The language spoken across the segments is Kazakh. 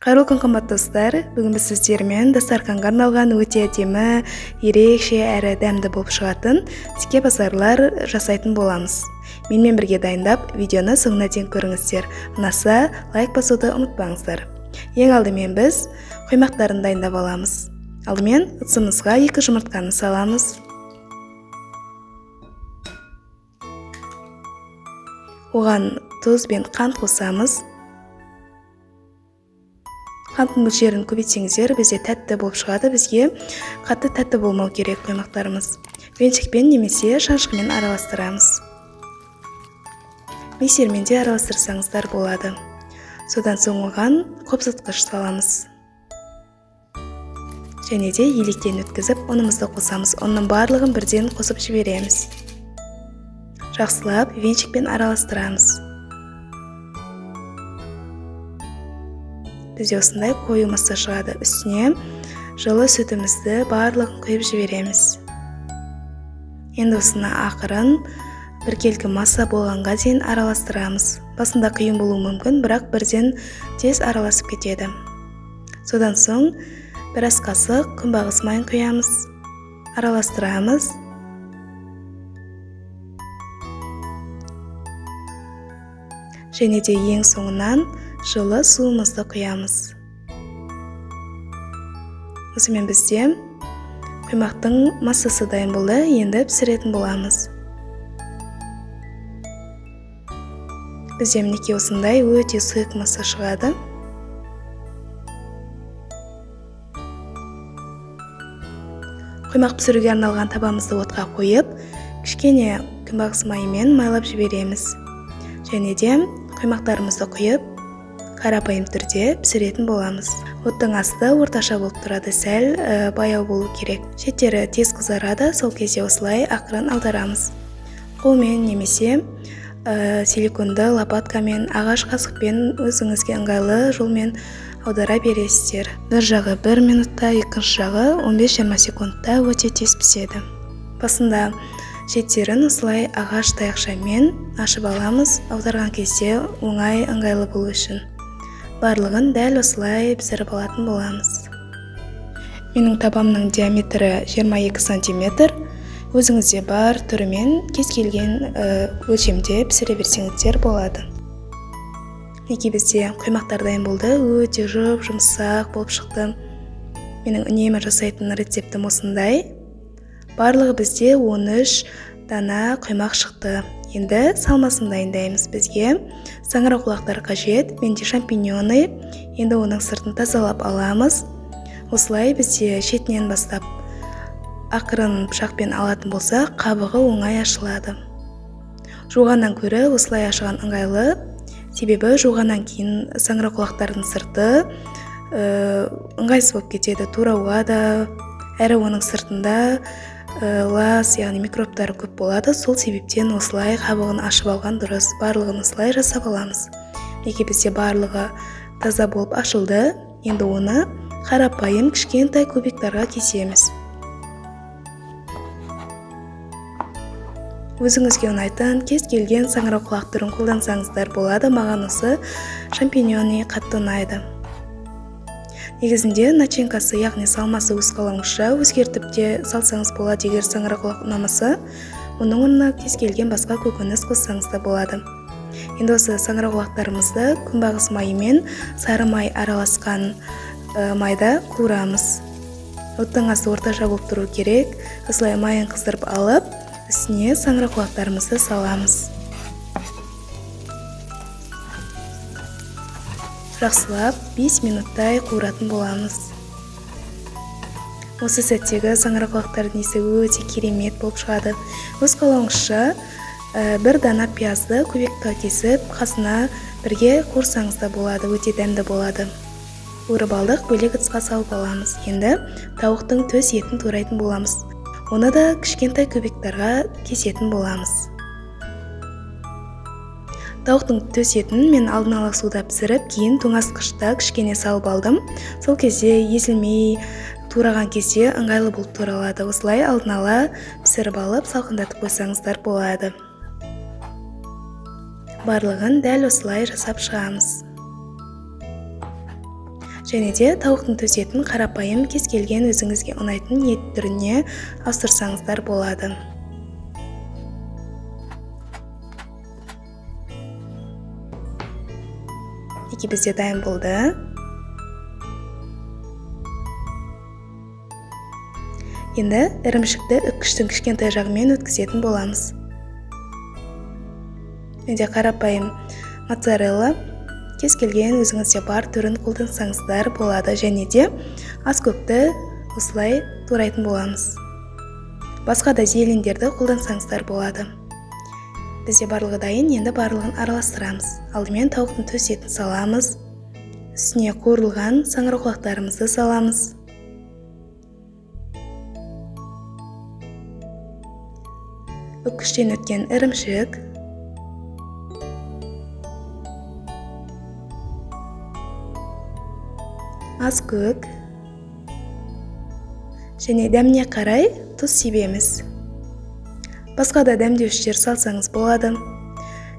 Қайырлы күн, қымбатты достар! Бүгін біз сіздермен дастарханға арналған өте әдемі, ерекше әрі дәмді болып шығатын тікебасарлар жасайтын боламыз. Менімен бірге дайындап, видеоны соңына дейін көріңіздер. Ұнаса, лайк басуды ұмытпаңыздар. Ең алдымен біз құймақтарын дайындап аламыз. Алдымен ыдысымызға 2 жұмыртқаны саламыз. Оған тұз бен қант қосамыз. Қанттың мөлшерін көбейтсеңіздер, бізде тәтті болып шығады. Бізге қатты тәтті болмау керек құймақтарымыз. Венчикпен немесе шанышқымен араластырамыз. Миксермен де араластырсаңыздар болады. Содан соң оған қопсытқыш саламыз. Және де електен өткізіп, ұнымызды қосамыз. Ұнның барлығын бірден қосып жібереміз. Жақсылап венчикпен араластырамыз. Бізде осындай қою масса шығады. Үстіне жылы сүтімізді барлығын құйып жібереміз. Енді осыны ақырын біркелкі масса болғанға дейін араластырамыз. Басында қиын болуы мүмкін, бірақ бірден тез араласып кетеді. Содан соң бір ас қасық күнбағыс майын құямыз, араластырамыз. Және де ең соңынан жылы суымызды құямыз. Осымен бізде құймақтың массасы дайын болды. Енді пісіретін боламыз. Бізде мінекей осындай өте сұйық масса шығады. Құймақ пісіруге арналған табамызды отқа қойып, кішкене күнбағыс майымен майлап жібереміз. Және де құймақтарымызды құйып, қарапайым түрде пісіретін боламыз. Оттың асты орташа болып тұрады, сәл баяу болу керек. Шеттері тез қызарады, сол кезде осылай ақырын аударамыз. Қолмен немесе силиконды лопаткамен, ағаш қасықпен өзіңізге ыңғайлы жолмен аудара бересіздер. Бір жағы 1 минутта, екінші жағы 15-20 секундта өте тез піседі. Басында шеттерін осылай ағаш таяқшамен ашып аламыз, аударған кезде оңай ыңғайлы болу үшін. Барлығын дәл осылай пісіріп алатын боламыз. Менің табамның диаметрі 22 сантиметр. Өзіңізде бар түрімен кез келген өлшемде пісіре берсеңіздер болады. Мінекей бізде құймақтар дайын болды. Өте жұп-жұмсақ болып шықты. Менің үнемі жасайтын рецептім осындай. Барлығы бізде 13 дана құймақ шықты. Енді салмасын дайындаймыз. Бізге саңырауқұлақтар қажет. Менде шампиньоны. Енді оның сыртын тазалап аламыз. Осылай бізде шетінен бастап ақырын пышақпен алатын болса, қабығы оңай ашылады. Жуғаннан көрі осылай ашыған ыңғайлы. Себебі жуғаннан кейін саңырауқұлақтардың сырты ыңғайсыз болып кетеді. Турауға да, әрі оның сыртында лас, яғни микробтары көп болады. Сол себептен осылай қабығын ашып алған дұрыс. Барлығын осылай жасап аламыз. Мінекей бізде барлығы таза болып ашылды. Енді оны қарапайым кішкентай кубиктарға кесеміз. Өзіңізге ұнайтын кез келген саңырауқұлақ түрін қолдансаңыздар болады. Маған осы шампиньоны қатты ұнайды. Негізінде начинкасы, яғни салмасы өз қалауыңызша өзгертіп те салсаңыз болады. Егер саңырауқұлақ ұнамаса, оның орнына кез келген басқа көкөніс қоссаңыз да болады. Енді осы саңырауқұлақтарымызды күнбағыс майы мен сары май араласқан майда қуырамыз. Оттың асты орташа болып тұру керек. Осылай майын қыздырып алып, үстіне саңырауқұлақтарымызды саламыз. Жақсылап 5 минуттай қуыратын боламыз. Осы сәттегі саңырауқұлақтардың иісі өте керемет болып шығады. Өз қалауыңызша бір дана пиязды кубикқа кесіп, қасына бірге қуырсаңыз да болады, өте дәмді болады. Қуырып алдық, бөлек ыдысқа салып аламыз. Енді тауықтың төс етін турайтын боламыз. Оны да кішкентай кубиктарға кесетін боламыз. Тауықтың төс етін мен алдын ала суда пісіріп, кейін тоңазытқышта кішкене салып алдым. Сол кезде езілмей тураған кезде ыңғайлы болып туралады. Осылай алдын ала пісіріп алып, салқындатып қойсаңыздар болады. Барлығын дәл осылай жасап шығамыз. Және де тауықтың төс етін қарапайым кез келген өзіңізге ұнайтын ет түріне ауыстырсаңыздар болады. Мінекей бізде дайын болды. Енді ірімшікті үккіштің кішкентай жағымен өткізетін боламыз. Менде қарапайым моцарелла, кез келген өзіңізде бар түрін қолдансаңыздар болады. Және де аскөкті осылай турайтын боламыз. Басқа да зелендерді қолдансаңыздар болады. Бізде барлығы дайын, енді барлығын араластырамыз. Алдымен тауықтың төс етін саламыз. Үстіне қуырылған саңырауқұлақтарымызды саламыз. Үккіштен өткен ірімшік. Аскөк және дәміне қарай тұз себеміз. Басқа да дәмдеуіштер салсаңыз болады.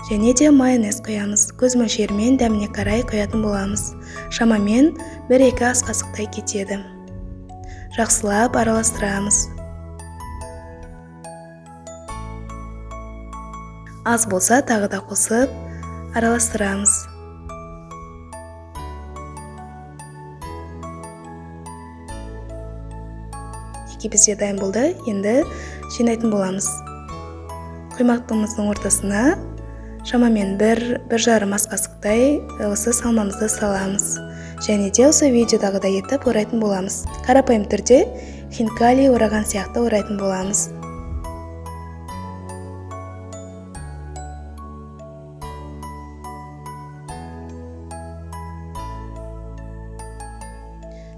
Және де майонез құямыз. Көз мөлшерімен дәміне қарай құятын боламыз. Шамамен 1-2 ас қасықтай кетеді. Жақсылап араластырамыз. Аз болса тағы да қосып араластырамыз. Бізде дайын болды. Енді жинайтын боламыз. Құймақтымыздың ортасына шамамен 1-1,5 ас қасықтай осы салмамызды саламыз. Және де осы видеодағыдай етіп орайтын боламыз. Қарапайым түрде хинкали ораған сияқты орайтын боламыз.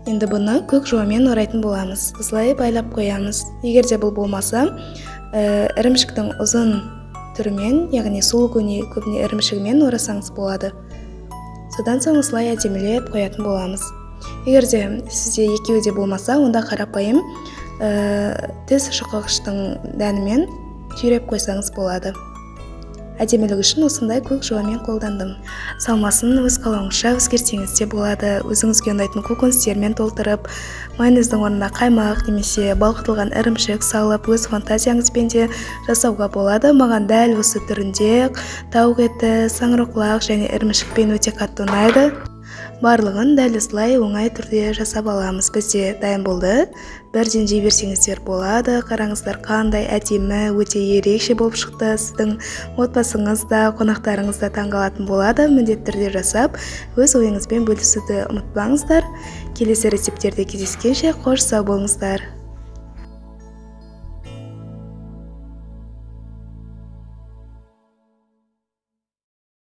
Енді бұны көк жуамен орайтын боламыз. Осылай байлап қоямыз. Егер де бұл болмаса, ірімшіктің ұзын түрімен, яғни сұлу көбіне ірімшігімен орасаңыз болады. Содан соң осылай әдемілеп қоятын боламыз. Егер де сізде екеуі де болмаса, онда қарапайым тіс шұқығыштың дәнімен түйреп қойсаңыз болады. Әдемілік үшін осындай көк жуамен қолдандым. Салмасын өз қалауыңызша өзгертсеңіз де болады. Өзіңізге ұнайтын көкөністермен толтырып, майонездің орнына қаймақ немесе балқытылған ірімшік салып, өз фантазияңызбен де жасауға болады. Маған дәл осы түрінде тауық еті, саңырауқұлақ және ірімшікпен өте қатты ұнайды. Барлығын дәл осылай оңай түрде жасап аламыз. Бізде дайын болды. Бірден жей берсеңіздер болады. Қараңыздар, қандай әдемі, өте ерекше болып шықты. Сіздің отбасыңыз да, қонақтарыңыз да таңғалатын болады. Міндетті түрде жасап, өз ойыңызбен бөлісуді ұмытпаңыздар. Келесі рецепттерде кездескенше қош сау болыңыздар.